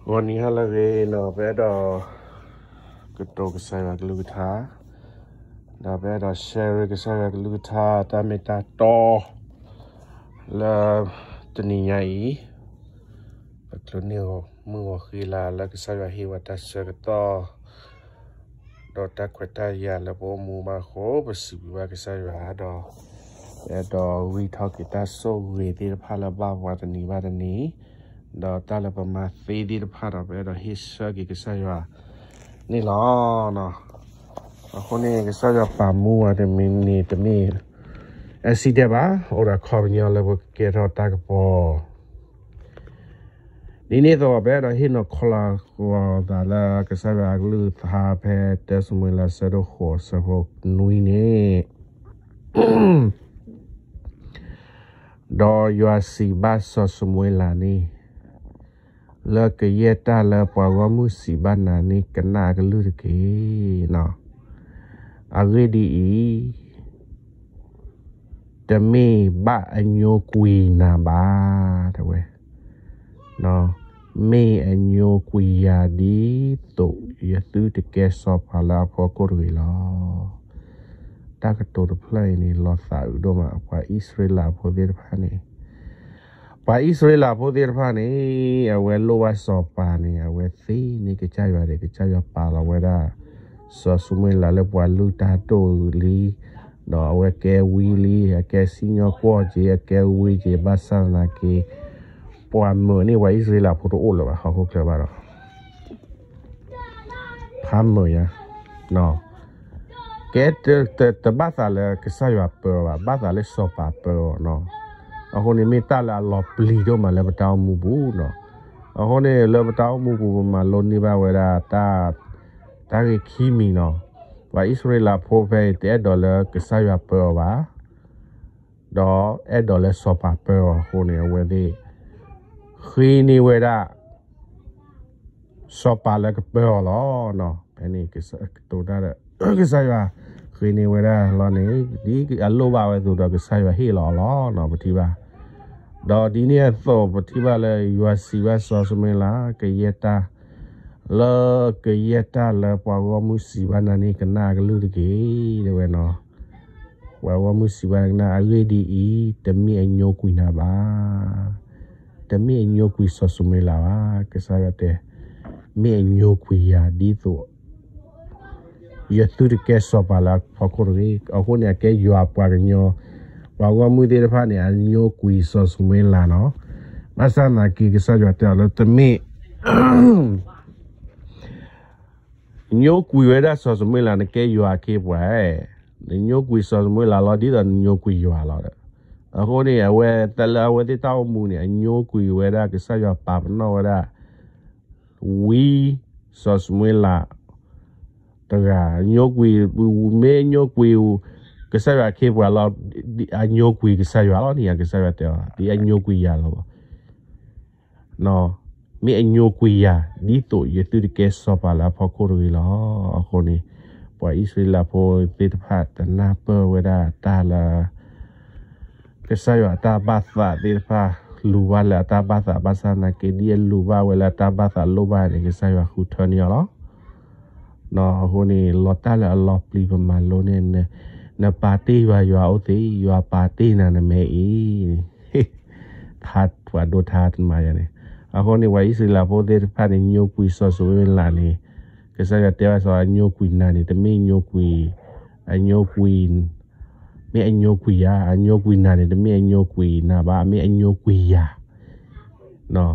ဂီၤနံၤဟါလၢအဂ့ၤန့ၣ် ပအဲၣ်ဒိးကတိၤကစၢ်ယွၤကလုၢ်ကထါ, ဒီးပအဲၣ်ဒိး share ကစၢ်ယွၤကလုၢ်ကထါ တၢ်မ့ၢ်တၢ်တီ လၢတနံၤညါအံၤ, ပကျိၤန့ၢ်မုၢ်ဂီၤဃ့လၤလၢကစၢ်ယွၤဟ့ၣ်ဝဲတၢ်ဆၢကတီၢ် ဒီးတၢ်ခွဲးတၢ်ယာ်လၢပအိၣ်မူဘၣ်အဃိ ပစံးဘျုးဘၣ်ကစၢ်ယွၤဒီး ပအဲၣ်ဒိးဂံၢ်ထီၣ်က့ၤတၢ်ဆိၣ်ဂ့ၤသ့ၣ်တဖၣ်လၢဘၣ်ပှၤတနံၤဘၣ်တနံၤ, ဒီးတၢ်လၢပမၤသ့သ့ၣ်တဖၣ်ဒီး ပအဲၣ်ဒိးဟ့ၣ်ဆၢက့ၤကစၢ်ယွၤန့ၣ်လီၤ. အဃိန့ၣ် ကစၢ်ယွၤပာ်မူပှၤတမံၤန့ၣ် တမ့ၢ် accident ဘၣ်, အိၣ်ဒီးအခီပညီလၢပကကဲထီၣ်တၢ်ကပီၤ ဒ်န့ၣ်အသိး ပအဲၣ်ဒိးဟ့ၣ်နီၤခီလီၤသးလၢကစၢ်ယွၤအကလုၢ်ကထါဖဲ တၢ ၡမူၤအ့လးအဆၢဒိၣ်ဃိးအဆၢဖိနွံန့ၣ်, ဒီးယွၤစံးဘၣ်စီၤၡမူၤအ့လးန့ၣ်, လၢကယဲၢ်တၢ်လၢပှၤဂီၢ်မုၢ်စံးဘၣ်နၤန့ၣ် ကနၣ်အကလုၢ်တက့ၢ်. အဂ့ၢ်ဒ်အံၤ, တမ့ၢ်ဘၣ်အညိကွံာ်နၤဘၣ်, တဲဝဲ, မ့ၢ်အညိကွံာ်ယၤ ဒ်သိးယသုတကဲစီၤပၤလၢအဖီခိၣ်တဂ့ၤလီၤ. တၢ်ကတိၤတဖျၢၣ်အံၤန့ၣ် လီၤသးအုးဒိၣ်မး ပှၤအံၣ်စရ့လးဖိသ့ၣ်တဖၣ်န့ၣ် ပှၤအံၣ်စရ့လးဖိသ့ၣ်တဖၣ်န့ၣ် အဝဲလိၣ်ဘၣ်စီၤပၤန့ၣ် အဝဲသ့န့ၢ်ကစၢ်ယွၤဒီး ကစၢ်ယွၤပာ်လီၤဝဲဒၣ် စီၤၡမူၤအ့လးလၢပှၤလုၢ်တၢ်ဒိၣ်လံ, ဒီးအဝဲကဲဝံလံ, အကဲစံၣ်ညီၣ်ကွီၢ်က့ၤ, အကဲဝံက့ၤ, ဘၣ်ဆၣ်သနာ်က့ ပှၤမုာ်န့ၢ်ပှၤအံၣ်စရ့လးဖိတအိၣ်လၢၤဘၣ် ဟီၣ်ခိၣ်ချၢဘၣ်ဒီး ဖးမုာ်ညါ, ကဲ တဘၣ်သးလၢကစၢ်ယွၤပၢအီၤဘၣ်, ဘၣ်သးလၢစီၤပၤပၢအီၤနီၤ. အဃိန့ၣ်မ့ၢ်တၢ်လၢအလီၤပျံၤဒိၣ်မးလၢပတၢ်အိၣ်မူပူၤနီၤ. အဃိန့ၣ်လၢပတၢ်အိၣ်မူပူၤ ပမၤလိန့ၢ်ဘၣ်ဝဲဒၣ် တၢ်ဂ့ၢ်ခံမံၤနီၤ. ပှၤအံၣ်စရ့လးဖိဖဲအံၤ တအဲၣ်ဒိးလၢကစၢ်ယွၤပၢအီၤဘၣ် ဒီးအဲၣ်ဒိးလၢစီၤပၤပၢအီၤအဃိန့ၣ် အဝဲသ့ၣ် ဃ့န့ၢ်ဝဲဒၣ် စီၤပၤလၢကပၢအီၤလီၤ. ဖဲန့ၣ်ကတိၤတၢ်ဒီး ကစၢ်ယွၤဃ့န့ၢ်ဝဲဒၣ်လီၤန့ၣ် ဒ်အလိၣ်ဘၣ်ဝဲအသိးဒီး ကစၢ်ယွၤဟ့ၣ်လီၤအီၤလီၤ ပထံၣ်ဘၣ်. ဒီးဒ်န့ၣ်အသိးပထံၣ်ဘၣ်လၢ ယွၤစံးဘၣ်စီၤၡမူၤအ့လး ကယဲၢ်တၢ် လၢကယဲၢ်တၢ်လၢပှၤဂီၢ်မုၢ်စံးဘၣ်နၤန့ၣ် ကနၣ်အကလုၢ်တက့ၢ် တဲဝဲနီၤ. ပှၤဂီၢ်မုၢ်စံးဘၣ်နၤ အဂ့ၢ်ဒ်အံၤ, တမ့ၢ်အညိကွံာ်နၤဘၣ်, တမ့ၢ်အညိကွံာ်စီၤၡမူၤအ့လးဘၣ်. ကစၢ်ယွၤတဲ မ့ၢ်အညိကွံာ်ယၤ ဒ်သိး ယသုတကဲစီၤပၤလၢအဖီခိၣ်တဂ့ၤ. အဃိန့ၣ် အကဲယွၤပှၤကညီ ပှၤဂီၢ်မုၢ်သ့ၣ်တဖၣ်န့ၣ် အညိကွံာ်စီၤၡမူၤအ့လးနီၤ. ဘၣ်ဆၣ်သနာ်က့ ကစၢ်ယွၤတဲအီၤလၢ တမ့ၢ် ညိကွံာ်ဝဲဒၣ်စီၤၡမူၤအ့လး နကဲယွၤအခ့အပှၤ, နညိကွံာ်စီၤၡမူၤအ့လးလီၤ ဒ်သိးနညိကွံာ်ယွၤလီၤဒီး. အဃိန့ၣ် အဝဲတၢ်လၢအဝဲသ့ၣ်တၢ်အိၣ်မူန့ၣ် အညိကွံာ်ဝဲဒၣ် ကစၢ်ယွၤပာ်ပနီၣ်ဝဲဒၣ် ဝံ စီၤၡမူၤအ့လး တဂၤ ညိကွံာ် မ့ၢ်ညိကွံာ် ကစၢ်ယွၤအခ့အပှၤလီၤ, အညိကွံာ်ကစၢ်ယွၤလီၤန့ၣ် ကစၢ်ယွၤတဲအီၤ ဒ်အညိကွံာ်ယၤလီၤ မ့ၢ်အညိကွံာ်ယၤ ဒ်သိးယသုတကဲစီၤပၤလၢအဖီခိၣ်တဂ့ၤလီၤ. အဃိန့ၣ် ပှၤအံၣ်စရ့လးဖိသ့ၣ်တဖၣ် တနၢ်ပၢၢ်ဝဲဒၣ်တၢ်လၢ ကစၢ်ယွၤအတၢ်ဘၣ်သးသ့ၣ်တဖၣ် လူၤဘၣ်လၢအတၢ်ဘၣ်သး ဘၣ်ဆၣ်သနာ်က့ ဒ်အလူၤဘၣ်ဝဲလၢအတၢ်ဘၣ်သးလိၣ်ဘၣ်န့ၣ် ကစၢ်ယွၤဃုထၢန့ၢ်အီၤလီၤ. အဃိန့ၣ် လီၤတၢ်လၢအလီၤပျံၤပမၤလိန့ၣ် နပာ်တ့ၢ်ယွၤ ယွၤအိၣ်သ့, ယွၤပာ်တ့ၢ်နၤနမဲာ်အံၤ ထါပှၤဒိထါတမၤယၤန့ၣ်. အဃိန့ၣ် ပှၤအံၣ်စရ့လးဖိသ့ၣ်တဖၣ်န့ၣ် ညိကွံာ်စီၤၡမူၤအ့လးန့ၣ် ကစၢ်ယွၤတဲဘၣ်စီၤ အညိကွံာ်နၤန့ၣ် တမ့ၢ်ညိကွံာ်, အညိကွံာ်, မ့ၢ်အညိကွံာ်ယၤ, အညိကွံာ်နၤန့ၣ် တမ့ၢ်အညိကွံာ်နၤဘၣ်, မ့ၢ်အညိကွံာ်ယၤ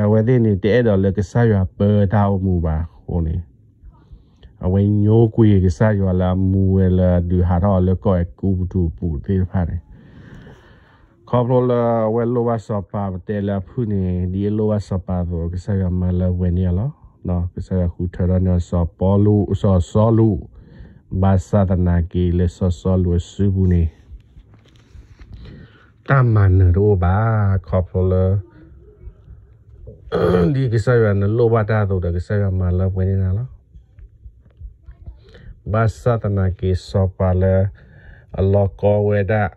အဝဲသ့ၣ်န့ၣ် တအဲၣ်ဒိးလၢကစၢ်ယွၤပၢတၢ်အိၣ်မူဘၣ်အဃိန့ၣ် အဝဲညိကွံာ်ကစၢ်ယွၤလၢအမူဝဲလၢအဒုးဟးထီၣ်အီၤလၢကီၢ်အဲၤကူပတူးအပူၤသ့ၣ်တဖၣ်န့ၣ် ခီဖျိလၢအဝဲလိၣ်ဘၣ်စီၤပၤ ပတဲလၢအဖုၣ်န့ၣ် ဒ်အလိၣ်ဘၣ်စီၤပၤအသိး ကစၢ်ယွၤမၤလၢပှဲၤန့ၢ်အီၤလီၤ. ကစၢ်ယွၤဃုထၢထီၣ်န့ၢ်စီၤပီလူး, စီၤစီလူး, ဘၣ်ဆၣ်သနာ်က့လၢစီၤစီလူးအစုပူၤန့ၣ် တၢ်မၤနၢၤတအိၣ်ဘၣ်. ခီဖျိလၢ ဒ်ကစၢ်ယွၤနလိၣ်ဘၣ်တၢ်အသိးဒီး ကစၢ်ယွၤမၤလၢပှဲၤန့ၢ်နၤလီၤ. ဘၣ်ဆၣ်သနာ်က့ စီၤပၤလၢအလီၤကီဝဲဒၣ်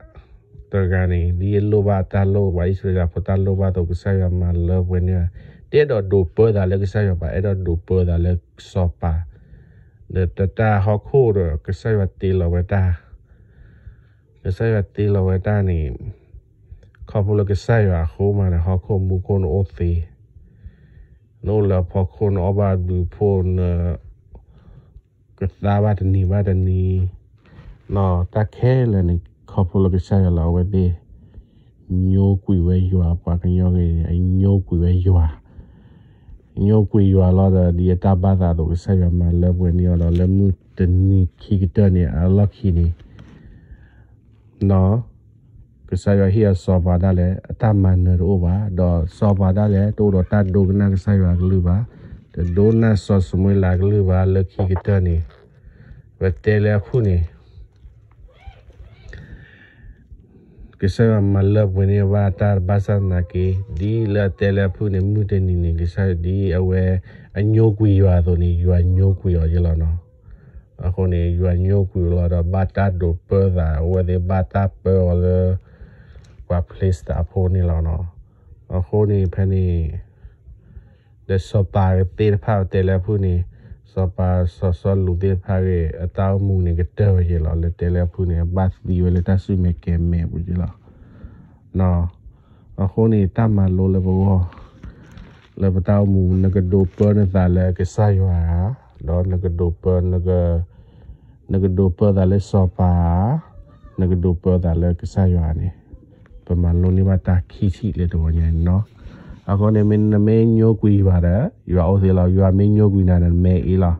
တဂၤန့ၣ် ဒ်အလိၣ်ဘၣ်တၢ်လိၣ် ပှၤအံၣ်စရ့လးဖိတၢ်လိၣ်ဘၣ်အသိး ကစၢ်ယွၤမၤလၢပှဲၤန့ၢ်, တအဲၣ်ဒိးဒိးပၢသးလၢကစၢ်ယွၤဘၣ်, အဲၣ်ဒိးဒိးပၢသးလၢစီၤပၤ, ဒီးတၢ်ဟီၣ်ခိၣ်ဒီး ကစၢ်ယွၤတ့လီၤဝဲတၢ်, ကစၢ်ယွၤတ့လီၤဝဲတၢ်န့ၣ်, ခီဖျိလၢကစၢ်ယွၤအဃိမးန့ၣ် ဟီၣ်ခိၣ်မူခိၣ်နအိၣ်သ့, နအိၣ်လၢအဖီခိၣ် နအီၣ်ဘၣ်ဘျုးဖှိၣ် န ကသါဘၣ်တနံၤဘၣ်တနံၤ, တၢ်ခဲလၢာ်န့ၣ် ခီဖျိလၢကစၢ်ယွၤလီၤ. အဝဲသ့ၣ် ညိကွံာ်ဝဲယွၤ, ပှၤကညီဂ့ၤန့ၣ် အညိကွံာ်ဝဲယွၤ, ညိကွံာ်ယွၤလီၤဒီး ဒ်အတၢ်ဘၣ်သးအသိး ကစၢ်ယွၤမၤလၢပှဲၤန့ၢ်အီၤဒီး လၢမုၢ်တနံၤခံကတၢၢ်န့ၣ် အလီၢ်ခံန့ၣ် ကစၢ်ယွၤဟ့ၣ်အီၤစီၤပၤဒၣ်လဲာ် အတၢ်မၤနၢၤတအိၣ်ဘၣ်, ဒီးစီၤပၤဒၣ်လဲာ် တအိၣ်ဒီးတၢ်ဒိကနၣ်ကစၢ်ယွၤအကလုၢ်ဘၣ်, တဒိကနၣ်စီၤၡမူၤအ့လးအကလုၢ်ဘၣ်. လၢခံကတၢၢ်န့ၣ် ပတဲလၢအဖုၣ်န့ၣ် ကစၢ်ယွၤမၤလၢပှဲၤန့ၢ်ဘၣ်တၢ်ဘၣ်ဆၣ်သနာ်က့ ဒ်လၢအတဲလၢအဖုၣ်န့ၣ် မုၢ်တနံၤန့ၣ် ကစၢ်ယွၤဒ်အဝဲ အညိကွံာ်ယွၤအသိးန့ၣ် ယွၤညိကွံာ်အီၤယဲလီၤနီၤ. အဃိန့ၣ် ယွၤညိကွံာ်အီၤလီၤဒီး ဘၣ်တၢ်ဒိးပၢသး အဝဲသ့ၣ်ဘၣ်တၢ်ပၢအီၤလၢ ပှၤဖလ့စတၤအဖိန့ၣ်လီၤနီၤ. အဃိန့ၣ် ဖဲန့ၣ် ဒီးစီၤပၤသ့ၣ်တဖၣ်တဲလၢအဖုၣ်န့ၣ် စီၤပၤစီၤစီလူးသ့ၣ်တဖၣ်ဂ့ၤ အတၢ်အိၣ်မူန့ၣ်ကတၢၢ်ဝဲယဲလီၤ. လၢတဲလၢအဖုၣ်န့ၣ် အဘၣ်သံဝဲလၢတၢ်ဆူၣ်မဲာ်ကဲၤမဲာ်ပူၤယဲလီၤ. အဃိန့ၣ် တၢ်မၤလိလၢပဂီၢ် လၢပတၢ်အိၣ်မူ နကဒိးပၢနသးလၢကစၢ်ယွၤဧါ, ဒီးနကဒိးပၢ နကဒိးပၢသးလၢစီၤပၤဧါ, နကဒိးပၢသးလၢကစၢ်ယွၤန့ၣ် ပမၤလိန့ၢ်ဘၣ်တၢ်ခံထံၣ်လၢတဂီၤညါန့ၣ်နီၤ. အဃိန့ၣ် မ့ၢ်နမ့ၢ်ညိကွံာ်ယွၤဒီး ယွၤအိၣ်သ့လီၤ. ယွၤမ့ၢ်ညိကွံာ်နၤဒီး နမ့ၢ်အ့ၣ်လီၤ.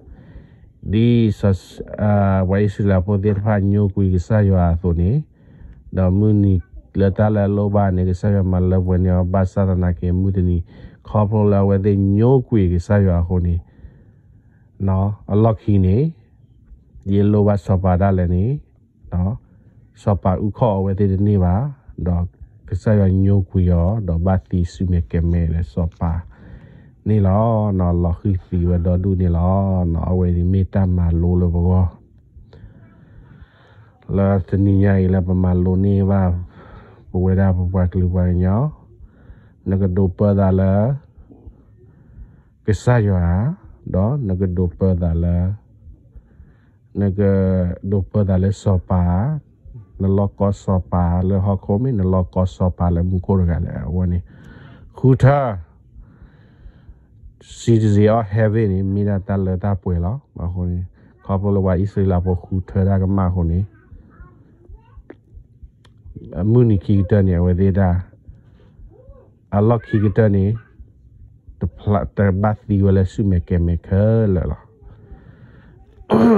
ဒ်စီၤ ပှၤအံၣ်စရ့လးဖိသ့ၣ်တဖၣ်ညိကွံာ်ကစၢ်ယွၤအသိးန့ၣ်, ဒီးမုၢ်နံၤလၢတၢ်လၢအလိၣ်ဘၣ်န့ၣ် ကစၢ်ယွၤမၤလၢပှဲၤန့ၢ်အီၤ ဘၣ်ဆၣ်သနာ်က့ မုၢ်တနံၤ ခီဖျိလၢအဝဲသ့ၣ်ညိကွံာ်ကစၢ်ယွၤအဃိန့ၣ် အလီၢ်ခံန့ၣ် ဒ်အလိၣ်ဘၣ်စီၤပၤဒၣ်လဲာ်န့ၣ် စီၤပၤအုၣ်ခီၣ်အဝဲသ့ၣ်တန့ၢ်ဘၣ်, ဒီးကစၢ်ယွၤညိကွံာ်အီၤ ဒီးဘၣ်သံဆူၣ်မဲာ်ကဲၤမဲာ်လၢစီၤပၤန့ၣ်လီၤ. လီၤဃံၤသံဝဲဒီဒူၣ်န့ၣ်လီၤ. အဝဲန့ၣ်မ့ၢ်တၢ်မၤလိလၢပဂီၢ် လၢတနံၤညါအံၤလၢပမၤလိန့ၢ်ဘၣ် ပဝဲဒၣ်ပပှၤကလုာ်ပှၤကညီ, နကဒိးပၢသးလၢ ကစၢ်ယွၤ, ဒီးနကဒိးပၢသးလၢ နကဒိးပၢသးလၢစီၤပၤ, နလီၢ်ကီစီၤပၤလၢဟီၣ်ခိၣ်မ့ၢ် နလီၢ်ကီစီၤပၤလၢမူခိၣ်တဂၤလဲၣ်. အဝဲန့ၣ် ဃုထၢ citizen of heaven န့ၣ် မ့ၢ်ဒၣ်တၢ်လၢတၢ်ပှဲၤလီၤ. အဃိန့ၣ် ခီဖျိလၢပှၤအံၣ်စရ့လးဖိဃုထၢတၢ်ကမၣ်အဃိန့ၣ် အမုၢ်နံၤခံကတၢၢ်န့ၣ် အဝဲသ့ၣ်တၢ် အလီၢ်ခံကတၢၢ်န့ၣ် တဘၣ်သံဝဲလၢဆူၣ်မဲာ်ကဲၤမဲာ်ခဲလၢာ်လီၤ.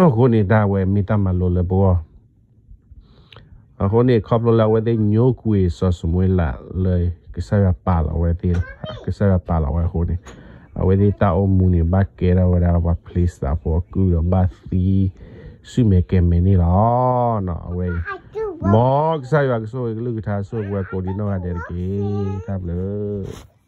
အဃိန့ၣ် တၢ်ဝဲမ့ၢ်တၢ်မၤလိလၢပဂီၢ် အဃိန့ၣ် ခီဖျိလၢအဝဲသ့ၣ်ညိကွံာ်စီၤၡမူၤအ့လးလၢ ကစၢ်ယွၤပာ်လီၤဝဲသ့ၣ်တဖၣ်, ကစၢ်ယွၤပာ်လီၤဝဲအဃိန့ၣ် အဝဲသ့ၣ်တၢ်အိၣ်မူန့ၣ် ဘၣ်ကဲထီၣ်ဝဲဒၣ်ပှၤဖလ့စတၤဖိအကုၢ်ဒီးဘၣ်သံဆူၣ်မဲာ်ကဲၤမဲာ်န့ၣ်လီၤ. အဝဲအံၤ မ်ကစၢ်ယွၤကဆိၣ်ဂ့ၤကလုၢ်ကထါ ဆိၣ်ဂ့ၤပဝဲကိးဒံးနီၢ်ဂၤဒဲးတက့ၢ်. တၢ်ဘျုး